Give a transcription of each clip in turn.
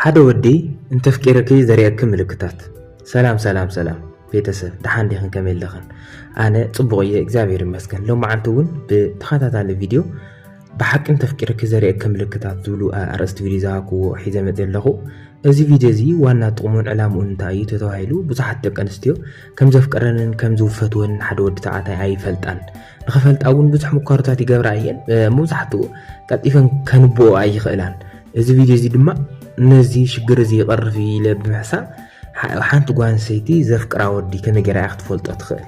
ሓደ ወዲ እንተፍቂርኪ ዘርእየኪ ምልክታት። ሰላም ሰላም ሰላም ቤተሰብ፣ ደሓን ዲኽን? ከመይ ኣለኽን? ኣነ ጽቡቕ እየ እግዚኣብሔር ይመስገን። ሎማዓንቲ እውን ብተኸታታሊ ቪድዮ ብሓቂ እንተፍቂርኪ ዘርእየኪ ምልክታት ዝብሉ ኣርእስቲ ቪድዮ ዝሃብክዎ ሒዘ መፅእ ኣለኹ። እዚ ቪድዮ እዚ ዋና ጥቕሙን ዕላምኡን እንታይ እዩ ተተባሂሉ ብዙሓት ደቂ ኣንስትዮ ከም ዘፍቀረንን ከም ዝፈትወንን ሓደ ወዲ ተባዕታይ ኣይፈልጣን። ንኸፈልጣ እውን ብዙሕ ሙከራታት ይገብራ እየን። መብዛሕትኡ ቀልጢፈን ከንብኦ ኣይኽእላን። እዚ ቪድዮ እዚ ድማ ነዚ ሽግር እዚ ይቐርፍ ኢለ ብምሕሳብ ሓንቲ ጓል ኣንስተይቲ ዘፍቅራ ወዲ ከመይ ገይራ ክትፈልጦ ትኽእል?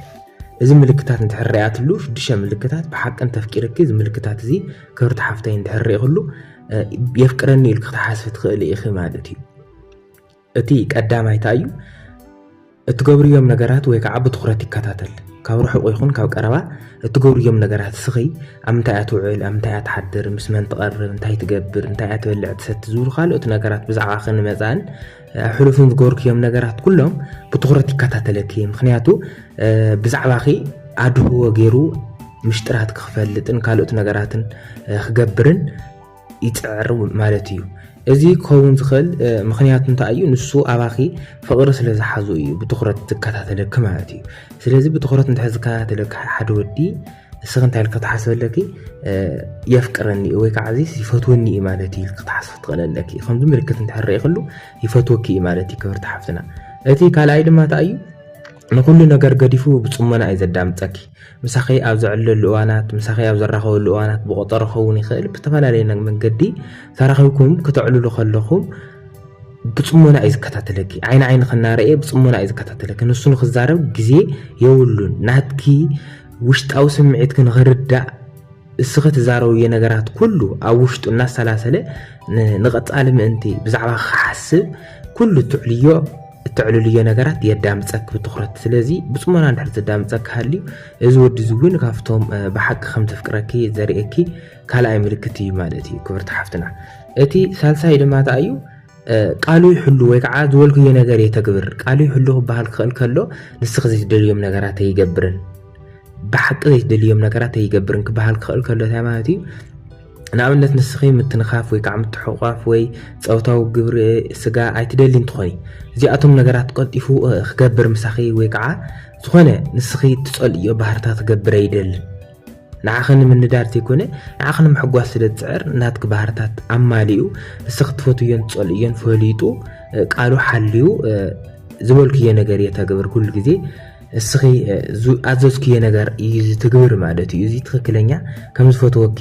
እዚ ምልክታት እንድሕር ሪኣትሉ ሽዱሽተ ምልክታት ብሓቂ እንተፍቂርኪ እዚ ምልክታት እዚ ክብርቲ ሓፍተይ እንድሕር ሪእክሉ የፍቅረኒ ኢልክ ክትሓስቢ ትኽእሊ ኢኺ ማለት እዩ። እቲ ቀዳማይ እንታይ እዩ? እትገብርዮም ነገራት ወይ ከዓ ብትኹረት ይከታተል። ካብ ርሑቕ ይኹን ካብ ቀረባ እትገብርዮም ነገራት እስኺ ኣብ ምንታይ እያ ትውዕል፣ ኣብ ምንታይ እያ ትሓድር፣ ምስ መን ትቐርብ፣ እንታይ ትገብር፣ እንታይ እያ ትበልዕ ትሰቲ ዝብሉ ካልኦት ነገራት ብዛዕባኺ ንመጻእን ኣብ ሕሉፍን ዝገበርክዮም ነገራት ኩሎም ብትኹረት ይከታተለኪ። ምኽንያቱ ብዛዕባኺ ኣድህቦ ገይሩ ምሽጥራት ክፈልጥን ካልኦት ነገራትን ክገብርን ይፅዕር ማለት እዩ። እዚ ክኸውን ዝኽእል ምኽንያቱ እንታይ እዩ? ንሱ ኣባኺ ፍቕሪ ስለ ዝሓዙ እዩ ብትኹረት ዝከታተለኪ ማለት እዩ። ስለዚ ብትኹረት እንድሕር ዝከታተለኪ ሓደ ወዲ እስኺ እንታይ ኢልኪ ክትሓስቢ ኣለኪ? የፍቅረኒ እዩ ወይ ከዓ እዚ ይፈትወኒ እዩ ማለት እዩ ኢልኪ ክትሓስቢ ትኽእሊ ኣለኪ። ከምዚ ምልክት እንድሕር ርኢኽሉ ይፈትወኪ እዩ ማለት እዩ ክብርቲ ሓፍትና። እቲ ካልኣይ ድማ እንታይ እዩ? ንኹሉ ነገር ገዲፉ ብፅሞና እዩ ዘዳምፀኪ። ምሳኺ ኣብ ዘዕልለሉ እዋናት፣ ምሳኺ ኣብ ዘራኸበሉ እዋናት ብቆጠሮ ክኸውን ይኽእል፣ ብዝተፈላለየ መንገዲ ተራኺብኩም ክተዕልሉ ከለኹም ብፅሞና እዩ ዝከታተለኪ። ዓይኒ ዓይንኺ እናረኣየ ብፅሞና እዩ ዝከታተለኪ። ንሱ ንክዛረብ ግዜ የብሉን። ናትኪ ውሽጣዊ ስምዒትኪ ንኽርዳእ እስኺ ትዛረብዮ ነገራት ኩሉ ኣብ ውሽጡ እናሰላሰለ ንቐፃሊ ምእንቲ ብዛዕባ ክሓስብ ኩሉ ትዕልዮ እተዕልልዮ ነገራት የዳምፀክ ብትኹረት። ስለዚ ብፅሞና እንድሕር ዘዳምፀክ ሃልዩ እዚ ወዲ እዚ እውን ካብቶም ብሓቂ ከም ዘፍቅረኪ ዘርእየኪ ካልኣይ ምልክት እዩ ማለት እዩ ክብርቲ ሓፍትና። እቲ ሳልሳይ ድማ እንታይ እዩ? ቃሉ ይሕሉ ወይ ከዓ ዝበልክዮ ነገር የተግብር። ቃሉ ይሕሉ ክበሃል ክኽእል ከሎ ንስኺ ዘይትደልዮም ነገራት ኣይገብርን። ብሓቂ ዘይትደልዮም ነገራት ኣይገብርን ክበሃል ክኽእል ከሎ እንታይ ማለት እዩ? ንኣብነት ንስኺ ምትንኻፍ ወይ ከዓ ምትሕቋፍ ወይ ፆታዊ ግብሪ ስጋ ኣይትደሊ እንትኾኒ እዚኣቶም ነገራት ቀልጢፉ ክገብር ምሳኺ ወይ ከዓ ዝኾነ ንስኺ ትፀልእዮ ባህርታት ክገብር ኣይደልን። ንዓኺ ንምንዳድ ዘይኮነ ንዓኺ ንምሕጓስ ስለ ዝፅዕር ናትኪ ባህርታት ኣማሊኡ ንስኺ ትፈትውዮን ትፀልእዮን ፈሊጡ ቃሉ ሓልዩ ዝበልክዮ ነገር እየ ተግብር ኩሉ ግዜ እስኺ ዝኣዘዝክዮ ነገር እዩ ዝትግብር ማለት እዩ። እዚ ትኽክለኛ ከም ዝፈትወኪ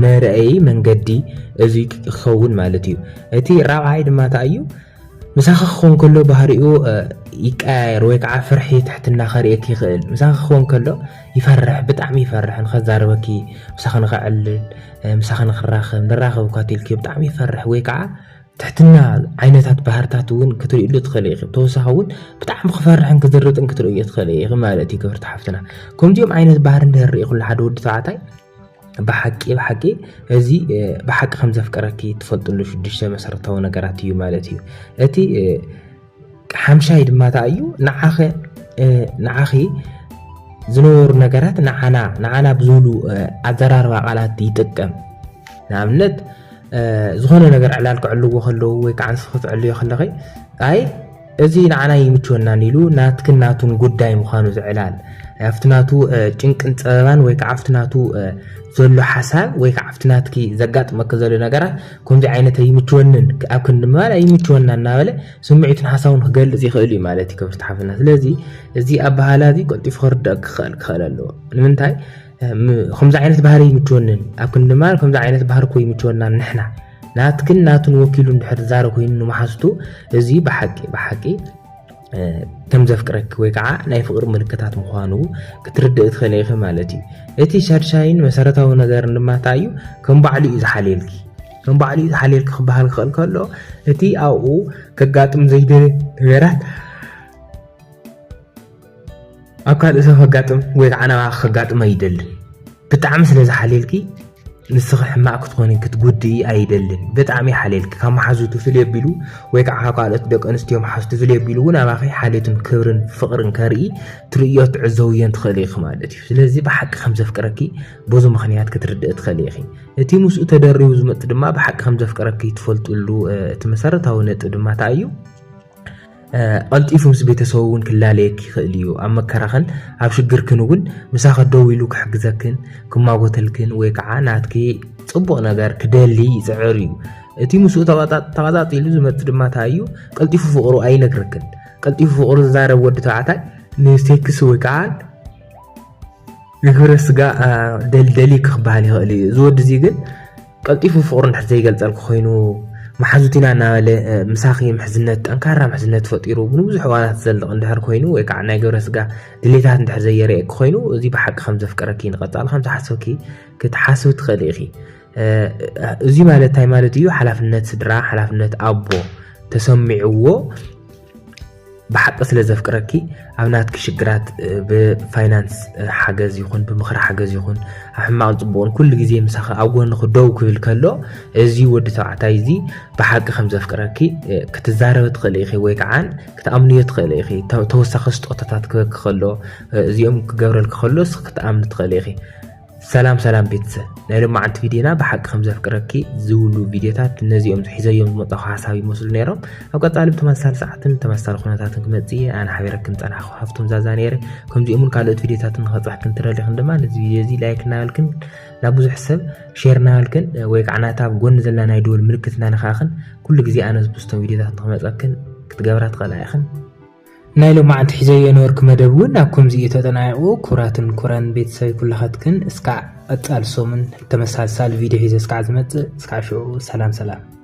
መርኣዪ መንገዲ እዚ ክኸውን ማለት እዩ። እቲ ራብዓይ ድማ እንታይ እዩ? ምሳኺ ክኸውን ከሎ ባህሪኡ ይቀያየር ወይ ከዓ ፍርሒ ትሕትና ከርእየኪ ይኽእል። ምሳኺ ክኸውን ከሎ ይፈርሕ፣ ብጣዕሚ ይፈርሕ ንኸዛረበኪ፣ ምሳኺ ንኸዕልል፣ ምሳኺ ንኽራኸብ፣ ንራኸብ እኳ ትልኪ ብጣዕሚ ይፈርሕ ወይ ከዓ ትሕትና ዓይነታት ባህርታት እውን ክትርእይሉ ትኽእል ኢኺ። ብተወሳኺ እውን ብጣዕሚ ክፈርሕን ክዝርጥን ክትርእዮ ትኽእል ኢኺ ማለት እዩ ክብርቲ ሓፍትና። ከምዚኦም ዓይነት ባህሪ እንድሕር ርኢኹሉ ሓደ ወዲ ተባዕታይ ብሓቂ ብሓቂ እዚ ብሓቂ ከም ዘፍቀረኪ ትፈልጥሉ ሽዱሽተ መሰረታዊ ነገራት እዩ ማለት እዩ። እቲ ሓምሻይ ድማ እንታይ እዩ? ንዓኺ ዝነበሩ ነገራት ንዓና ንዓና ብዝብሉ ኣዘራርባ ቃላት ይጥቀም። ንኣብነት ዝኾነ ነገር ዕላል ክዕልዎ ከለዉ ወይ ከዓ ንስኺ ትዕልዮ ከለኺ ኣይ እዚ ንዓና ይምችወናን ኢሉ ናትክን ናቱን ጉዳይ ምዃኑ ዝዕላል ኣብቲ ናቱ ጭንቅን ፀበባን ወይ ከዓ ኣብቲ ናቱ ዘሎ ሓሳብ ወይ ከዓ ኣብቲ ናትኪ ዘጋጥመኪ ዘሎ ነገራት ከምዚ ዓይነት ኣይምችወንን ኣብ ክንዲ ምባል ኣይምችወና እናበለ ስምዒቱን ሓሳቡን ክገልፅ ይኽእል እዩ ማለት እዩ ክብርቲ ሓፍትና። ስለዚ እዚ ኣበሃላ እዚ ቀልጢፉ ክርዳእ ክኽእል ክኽእል ኣለዎ። ንምንታይ ከምዚ ዓይነት ባህሪ ይምችወንን ኣብ ክንዲ ምባል ከምዚ ዓይነት ባህሪ እኮ ይምችወና ንሕና ናትክን ናቱን ወኪሉ እንድሕር ዝዛረብ ኮይኑ ንመሓዝቱ እዚ ብሓቂ ብሓቂ ከም ዘፍቅረኪ ወይ ከዓ ናይ ፍቅሪ ምልክታት ምዃኑ ክትርድእ ትኽእል ኢኺ ማለት እዩ። እቲ ሻድሻይን መሰረታዊ ነገርን ድማ እንታይ እዩ? ከም ባዕሉ እዩ ዝሓልየልኪ። ከም ባዕሉ እዩ ዝሓልየልኪ ክበሃል ክኽእል ከሎ እቲ ኣብኡ ከጋጥም ዘይደለ ነገራት ኣብ ካልእ ሰብ ከጋጥም ወይ ከዓ ናባኺ ከጋጥም ኣይደልን። ብጣዕሚ ስለ ዝሓልየልኪ ንስኺ ሕማቕ ክትኾኒ ክትጉድኢ ኣይደልን። ብጣዕሚ ሓልየልኪ ካብ መሓዙቱ ፍልይ ኣቢሉ ወይ ከዓ ካብ ካልኦት ደቂ ኣንስትዮ መሓዙቱ ፍልይ ኣቢሉ እውን ኣባኺ ሓልዮትን ክብርን ፍቕርን ከርኢ ትርእዮ ትዕዘውዮን ትኽእሊ ኢኺ ማለት እዩ። ስለዚ ብሓቂ ከም ዘፍቅረኪ በዚ ምኽንያት ክትርድእ ትኽእሊ ኢኺ። እቲ ምስኡ ተደሪቡ ዝመጽእ ድማ ብሓቂ ከም ዘፍቅረኪ ትፈልጥሉ እቲ መሰረታዊ ነጥብ ድማ እንታይ እዩ? ቀልጢፉ ምስ ቤተሰቡ እውን ክላለየኪ ይኽእል እዩ። ኣብ መከራኽን ኣብ ሽግርክን እውን ምሳኺ ደው ኢሉ ክሕግዘክን ክማጎተልክን ወይ ከዓ ናትኪ ፅቡቕ ነገር ክደሊ ይፅዕር እዩ። እቲ ምስኡ ተቐፃፂሉ ዝመፅእ ድማ እንታይ እዩ? ቀልጢፉ ፍቕሩ ኣይነግረክን። ቀልጢፉ ፍቕሩ ዝዛረብ ወዲ ተባዕታይ ንሴክስ ወይ ከዓ ንግብረ ስጋ ደልደሊ ክበሃል ይኽእል እዩ። እዚ ወዲ እዚ ግን ቀልጢፉ ፍቕሩ እንድሕር ዘይገልጸልኪ ኮይኑ፣ መሓዙቲና እናበለ ምሳኺ ምሕዝነት፣ ጠንካራ ምሕዝነት ፈጢሩ ንብዙሕ እዋናት ዝዘልቕ እንድሕር ኮይኑ ወይ ከዓ ናይ ግብረ ስጋ ድሌታት እንድሕር ዘየርእየኪ ኮይኑ፣ እዚ ብሓቂ ከም ዘፍቅረኪ ንቐጻሊ ከም ዝሓሰብኪ ክትሓስቢ ትኽእሊ ኢኺ። እዚ ማለት እንታይ ማለት እዩ? ሓላፍነት ስድራ፣ ሓላፍነት ኣቦ ተሰሚዕዎ ብሓቂ ስለ ዘፍቅረኪ ኣብ ናትኪ ሽግራት ብፋይናንስ ሓገዝ ይኹን ብምኽሪ ሓገዝ ይኹን ኣብ ሕማቕን ፅቡቕን ኩሉ ግዜ ምሳኺ ኣብ ጎንኺ ደው ክብል ከሎ እዚ ወዲ ተባዕታይ እዚ ብሓቂ ከም ዘፍቅረኪ ክትዛረበ ትኽእሊ ኢኺ ወይ ከዓ ክትኣምንዮ ትኽእሊ ኢኺ። ተወሳኺ ስጦታታት ክበኪ ከሎ እዚኦም ክገብረልኪ ከሎ ክትኣምኒ ትኽእሊ ኢኺ። ሰላም ሰላም ቤተሰብ፣ ናይ ሎማዓንቲ ቪድዮና ብሓቂ ከም ዘፍቅረኪ ዝብሉ ቪድዮታት ነዚኦም ሒዘዮም ዝመጻኹ ሓሳብ ይመስሉ ነይሮም። ኣብ ቀጻሊ ብተመሳሳሊ ሰዓትን ተመሳሳሊ ኩነታትን ክመጽእ እየ። ኣነ ሓቢረክን ጸናሕኩ ሃፍቶም ዛዛ ነይረ። ከምዚኦምን ካልኦት ቪድዮታትን ንኸብጻሕክን ትደሊኽን ድማ ነዚ ቪድዮ እዚ ላይክ እናበልክን ናብ ብዙሕ ሰብ ሼር እናበልክን ወይ ከዓ ናታ ኣብ ጎኒ ዘላ ናይ ደወል ምልክት እናነኻእኽን ኩሉ ግዜ ኣነ ዝፖስቶም ቪድዮታት ንኽመጸክን ክትገብራ ትኽእላ ኢኽን። ናይ ሎማዓንቲ ሒዘዮ ነበርኩ መደብ እውን ኣብ ከምዚ እዩ ተጠናቂቑ። ክቡራትን ክቡራን ቤተሰብ ኩላኻትክን እስካዕ ቀጻሊ ሰሙን ተመሳሳሊ ቪድዮ ሒዘ እስካዕ ዝመጽእ እስካዕ ሽዑ ሰላም ሰላም።